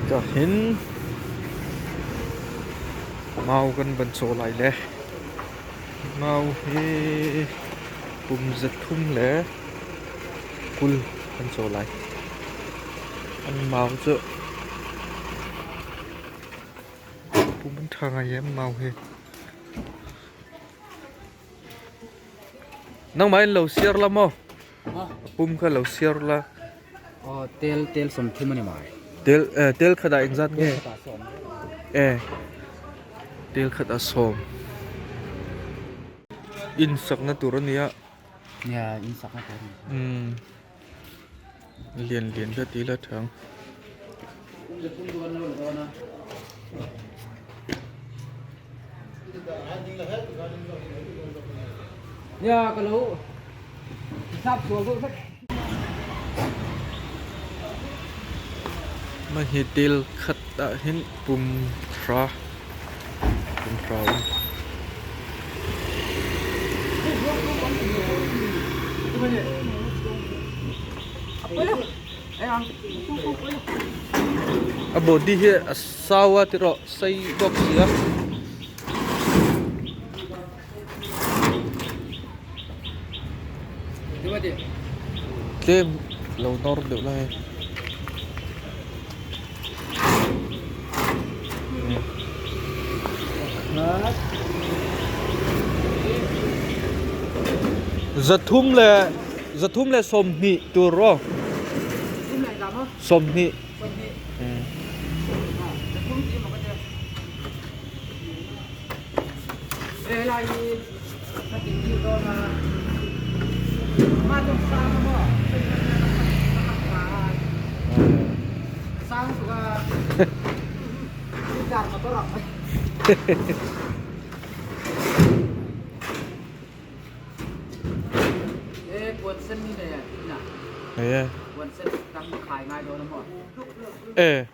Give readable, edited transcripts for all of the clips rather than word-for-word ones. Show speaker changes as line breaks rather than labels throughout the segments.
Ka hin mau kan van caw lai le mau hi pum 320 kan caw lai. An mau cu pum an ṭha ngai em mau hi. Nangmah in lo siar la maw? A pum kha lo siar la.
Tel tel 30 ani mai.
Tel tel khat ah engzat nge? Eh tel khat ah 10. Inn sakna tur ania.
Ya inn sakna tur.
Lian lian ka ti la thang.
Ya ka lo sap sual deuh vek.
Mah hi tel khat ah hin pum hra pum hra um. A body hi a sau a ti rawh sei bawk si a. Tlem lo nawr deuh lai. 320 tur aw. 20. E.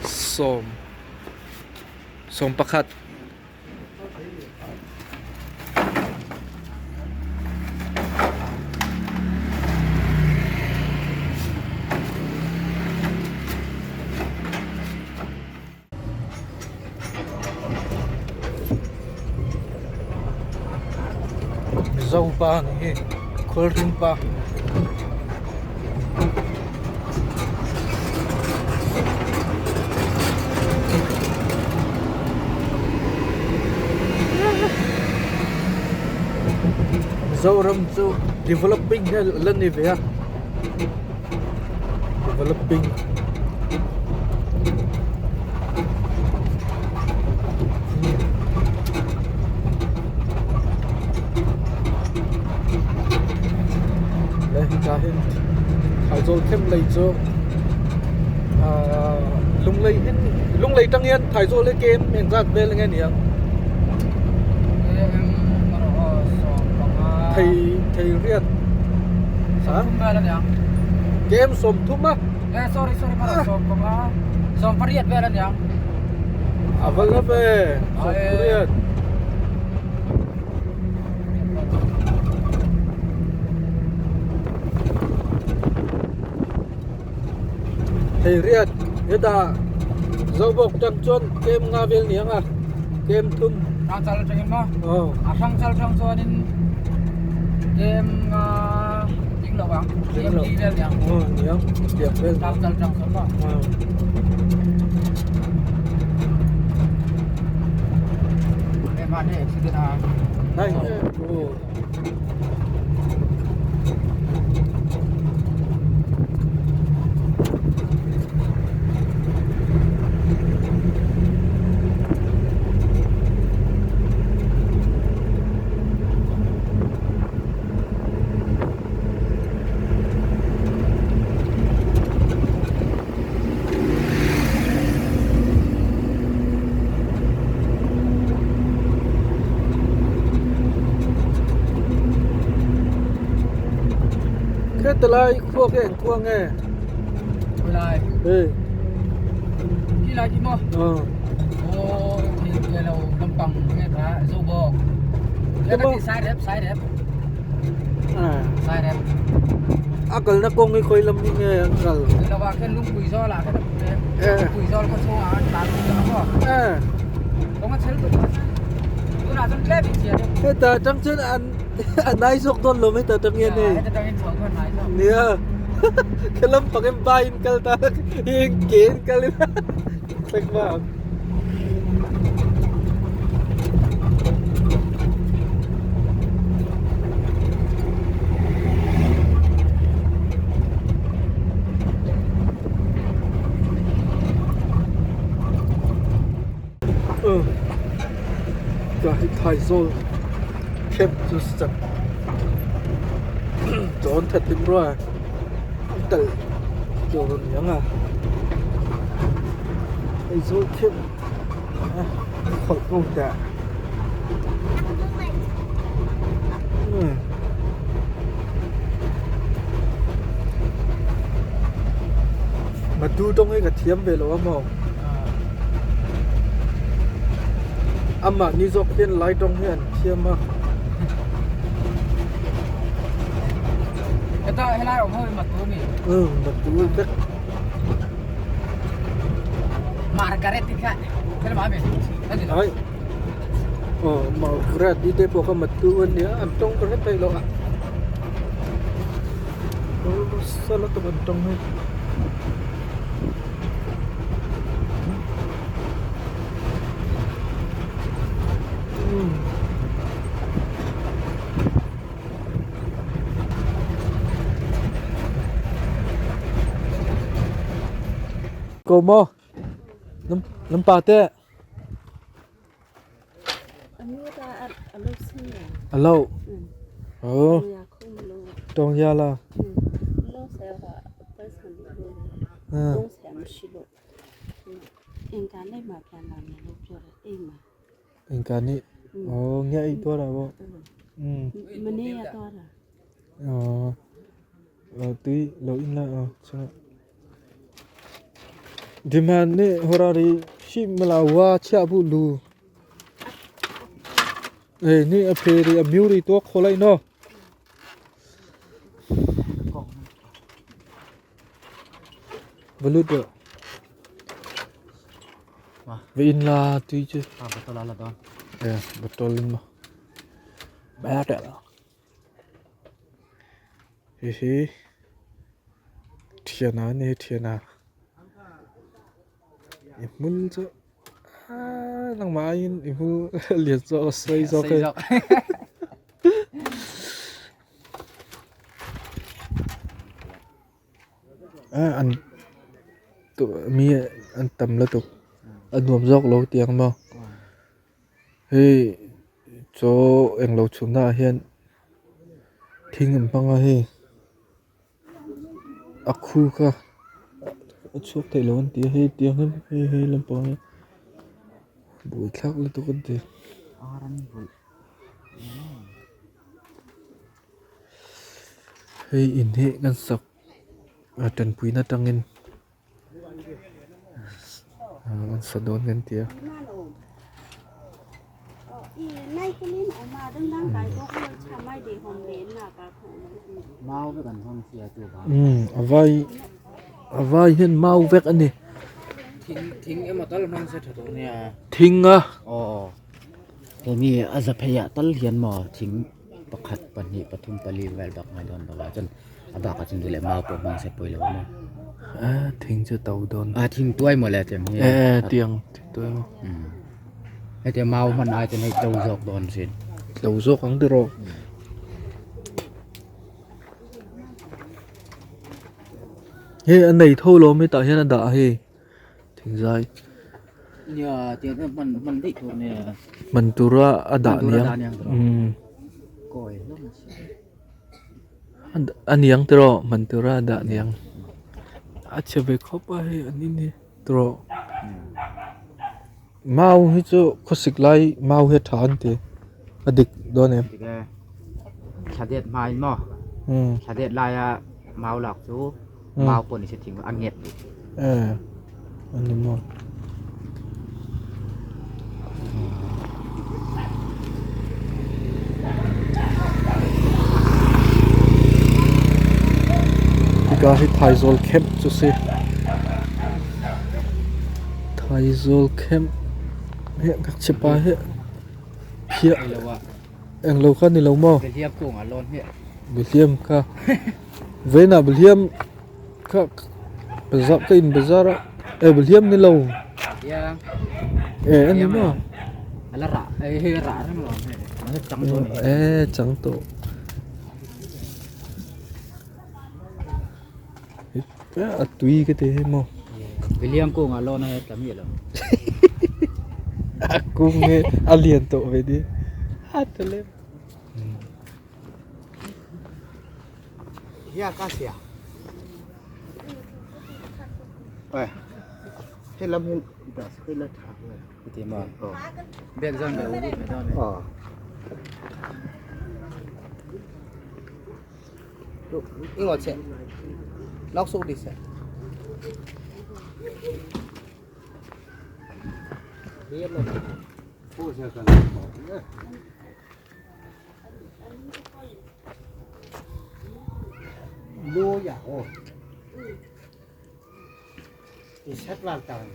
Sawm. 11. Mizo pa nih hi khualhring pa. Mizoram cu developing he lan i ve a. Developing. Le hika hin Thaizol khem lei cu Lunglei hin Lunglei tang hian Thaizol hi kem engzat vel nge niang? Thei thei riat. Kem 30 a.
Eh sorry sorry mara 15 18 vel aniang.
A va lap e 18. Thei riat heta zobok tang chuan kem nga vel niang a kem thum.
Hrang chal tangin maw? A hrang chal tang chuan in kem nga ding lo ang. Kem li vel niang.
Oh niang tiang vel.
Hrang chal tang chuan maw? Em han he accident a.
Hai. Oh. Khetalai khua khi eng khua nge?
Lai.
Ê.
Khi lai khi maw?
Ờ.
Ô thì về đầu lampang nge kha zo bok. Cái
Cái
ti sai rep sai rep.
À.
Sai rep.
A kalna kawng hi khawi lam hi nge an kal?
Lovah khin Lungpuizawl ah khin Lungpuizawl khua chungah an tlan dih a maw? Kong a chel tuk tunah cun tlem in chia deuh.
Heta tang cun an a nai zawk dawn lo heta tang hian hei.
Heta tang in chho khan nai zawk.
Nia. Khelam pak in bai in kal ta in ke in kal in thlek ma. Ka hi Thaizawl camp cu si cang. Cawn that tim rua. An tal tur an iang a. Aizawl camp kholh ko teh. Matu tong hi ka thiam ve lo a maw? Amah ni zawk hian Lai tong hi an thiam a.
Heta helai om hoi matu mi.
Matu vek.
Margaret ti kha. Thel ma mi.
Ai. Oh, Margaret ti te pawh kha matu an nia, an tawng ka hre thei lo a. Oh, sala tuk an tawng hei. Ko maw? Nan pa teh? A lo. Oh. Tawng ya la. Innka nih aw ngia i tuar ah maw? Aw tui lo in la aw chungah. Demand nih horari shi mala wa chia bu lu. Eh ni a phe ri a miu ri tuak kho lai no. Balut do. Va in la tui cu.
Ah, botol la don.
Eh, botol in ma. Ba ta la. Hihi thiana ne thiana. I hmul cu ah nangmah in i hmul lian zawk a soi zawk.
Soi zawk.
An mi an tam lutuk. A nuam zawk lo tiang maw. Hei chaw englo chhumna ah hian thing an hmang a hei a khu kha a chhuak theih lo an ti a hei tiang hian hei hei lampang hi buaithlak lutuk an ti. Hei in hi kan sak tanpuina atangin an sa dawn kan ti a. A vai a vai hian mau vek a ni. Thing a.
Hemi a za phei ah tal hian maw thing pakhat pahnih pathum pali vel bak ngai dawn lo a chuan a bakah chuan duh leh mau pawh hmang se pawi lo a maw
a thing chu to dawn
a thing tuai maw le tiang hi
e tiang thing tuai maw
hetiang mau hman ai chuan hei tlo zawk dawn sin
tlo zawk ang tiraw hei a nei tho lo mai tah hian a dah a hei. Thingzai.
Nia tiang hian hman hman daih tur nia.
Hman tura a dah niang. Umm.
Kawi hlawm a si.
A niang tiraw hman tura a dah niang. A chhe ve khawp a hei an in hi tiraw. Mau hi chu khawsik lai mau hi a tha an ti. A dik dawn em?
Dik e. Thla det hma in maw? Thla det laia mau lak chu mau pawh ni se thing a nget duh.
Eh, ani maw. Hika hi Thaizawl camp cu si. Thaizawl camp hi ngakchia pa hi phiah englo kha ni lo maw?
Behliam kung ah lawn hmiah.
Behliam kha. Vein ah behliam kha bazar ka in bazar ah eh behliam ni lo.
Ya.
Eh ani maw?
Ala ra eh hi ra reng lo. Chang to ni.
Eh chang to. A tui ka ti hi maw?
Behliam kung ah lawn he tami lo.
A kung hi a lian tawh ve di. A tale.
Hiya ka sia. Oi. He lam hin das he la tha.
Ti ma. Bek zan be u me don.
Ờ. Ingo che. Lok su đi se. Lô ya ô. Thì xét vào tầng.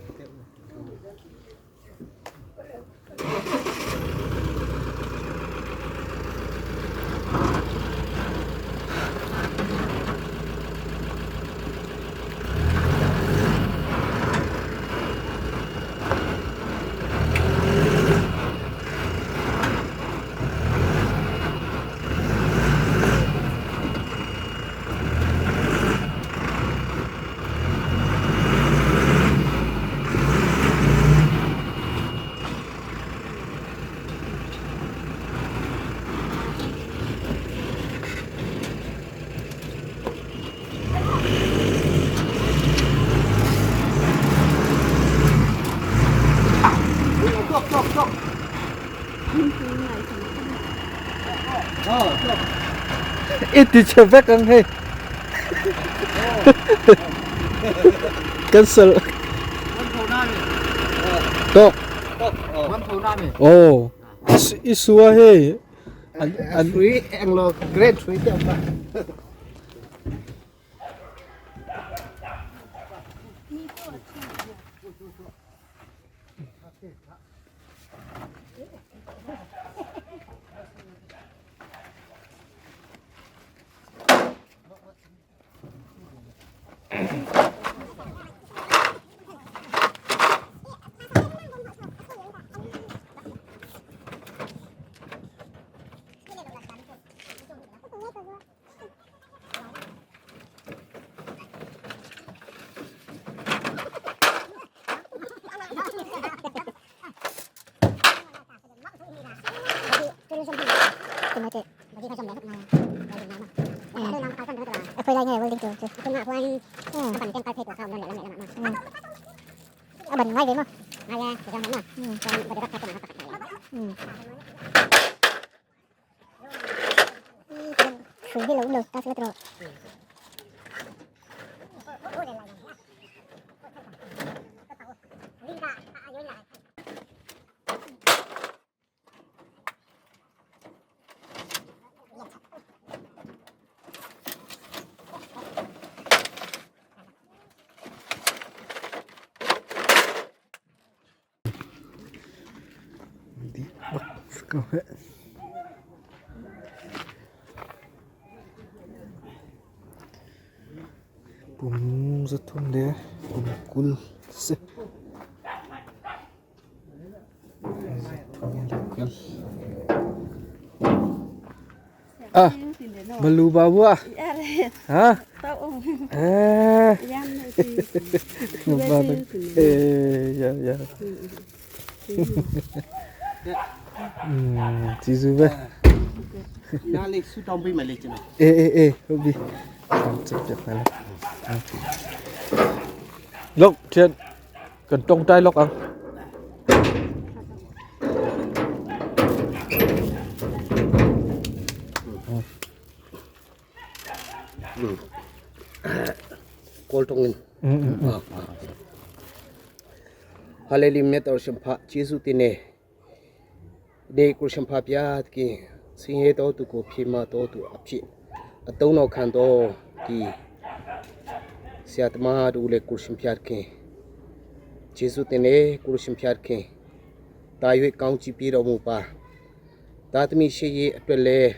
I ti chhe vek ang hei. Cancel. Tok. Oh. Isua hei. An an
Sui Anglo great sui te pa.
Bak ko he. Pum zathum le kum 20 si. Zathum le 20. Ah, malu babu ah. Ha? Eh. Eh, ya ya. ကျေးဇူးပဲ
နားလေးဆူတောင်းပေးမယ်လေကျွန်တော်
အေးအေးအေးဟုတ်ပြီချက်ပြတ်လာလုတ်ချင်ကန်တုံတိုင်းလောက်အောင်
ကောတုံင်း
อืม
ဟာလေလုမြတ်တော်ရှင်ဖယေရှုတင်နေဒီကိုရှင်ဖပြားကင်ဆင်းရဲတော်သူကိုဖြေမတော်သူအဖြစ်အတုံးတော်ခံတော်ဒီ ဆရာသမားတို့လည်းကိုရှင်ဖျားခင်ဂျေစုတင်လေကိုရှင်ဖျားခင်တာ၍ကောင်းချီးပေးတော်မူပါသားသမီးရှိရေးအတွက်လည်း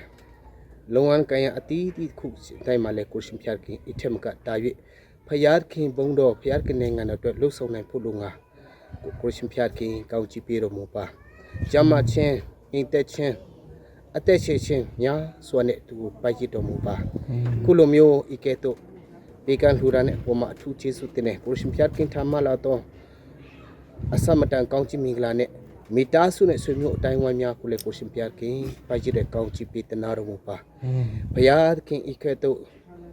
လုံဝန်းကန်ရအတီးတီးခုတိုင်းမှာလည်းကိုရှင်ဖျားခင်အထက်မကတာ၍ဖျားခင်ဘုံတော်ဖျားခင်နိုင်ငံတော်အတွက်လှုပ်ဆောင်နိုင်ဖို့လုံငါကိုရှင်ဖျားခင်ကောင်းချီးပေးတော်မူပါကျမ်းမာခြင်းအင်သက်ခြင်းအသက်ရှိခြင်းများစွာနဲ့သူကိုပိုက်ရတော်မူပါခုလိုမျိုးဤကဲ့သို့ ပေကန်လှူဒါန်းတဲ့အပေါ်မှာအထူးကျေးဇူးတင်တယ်ကိုရှင်ဖျားခင်ထာမလာတော့အစမတန်ကောင်းချီးမင်္ဂလာနဲ့မိသားစုနဲ့ဆွေမျိုးအတိုင်းဝိုင်းများကိုလည်းကိုရှင်ဖျားခင်ပိုက်ကြည့်တဲ့ကောင်းချီးပေးတနာတော်မူပါဘုရားသခင်ဤကဲ့သို့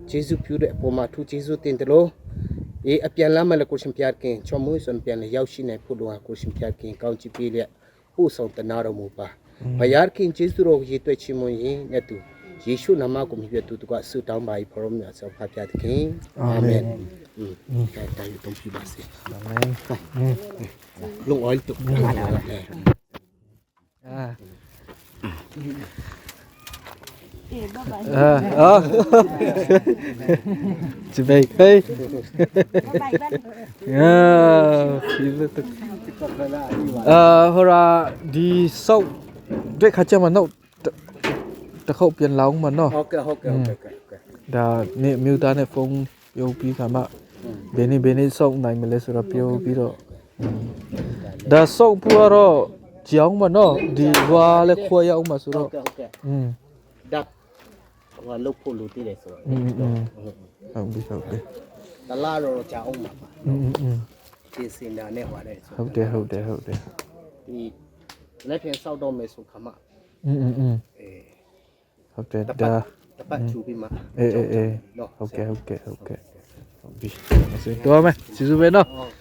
ကျေးဇူးပြုတဲ့အပေါ်မှာအထူးကျေးဇူးတင်တယ်လို့အေးအပြန်လမ်းမှာလည်းကိုရှင်ဖျားခင်ချောမွေးစွန်ပြန်လည်းရောက်ရှိနေဖို့လိုဟာကိုရှင်ဖျားခင်ကောင်းချီးပေးလျက်ပို့ဆောင်တနာတော်မူပါဘုရားခင်ကျေးဇူးတော်ကိုရည်တွက်ချီးမွမ်းရင်းနဲ့တူယေရှုနာမကိုမြှင့်တူတကွဆုတောင်းပါ၏ဖရောမြတ်ဆောဖဖျားသခင်အာမင်อืมแต่อยู่ตรงพี่บาสิ
အာမင်
ลงออยตุก
အာအာအာချဘေခေအာဖီလတအာဟိုရာဒီဆောက်တဲ့ခါကျမှတော့တခေါက်ပြန်လောင်းမှာနော်
ဟုတ်ကဲ့ဟုတ်ကဲ့ဟုတ်ကဲ့ဟုတ်ကဲ့
ဒါနေမြို့သားနဲ့ဖုန်းပြောပြီးခါမှဘယ်နေ့ဘယ်နေ့စောင့်နိုင်မလဲဆိုတော့ပြောပြီးတော့ဒါစောင့်ပူတော့ကြောင်းမနော်ဒီဝါလဲခွဲရအောင်မဆိုတော့
ဟုတ်ကဲ့ဟုတ်ကဲ့
อืม
ดักว่าลูกพูรู้ที่ไหนဆိုတော့
อืมอืมဟုတ်ပြီဟုတ်ပြီ
တလားတော့ကြာအောင်ပါပါ
อืมอืม
ပြင်စင်တာနဲ့ဟွာတဲ့ဆို
ဟုတ်တယ်ဟုတ်တယ်ဟုတ်တယ်
ဒီလက်ဖြင့်စောက်တော့မယ်ဆိုခမ
อืมอืมอืม
အဲ
ဟုတ်တယ်ဒါ
တပတ်ချူပြီးမှ
အေးအေးအေး
နော်
ဟုတ်ကဲ့ဟုတ်ကဲ့ဟုတ်ကဲ့ဟုတ်ပြီအဲ့တော့မယ်စီစုပဲနော်
ဟုတ်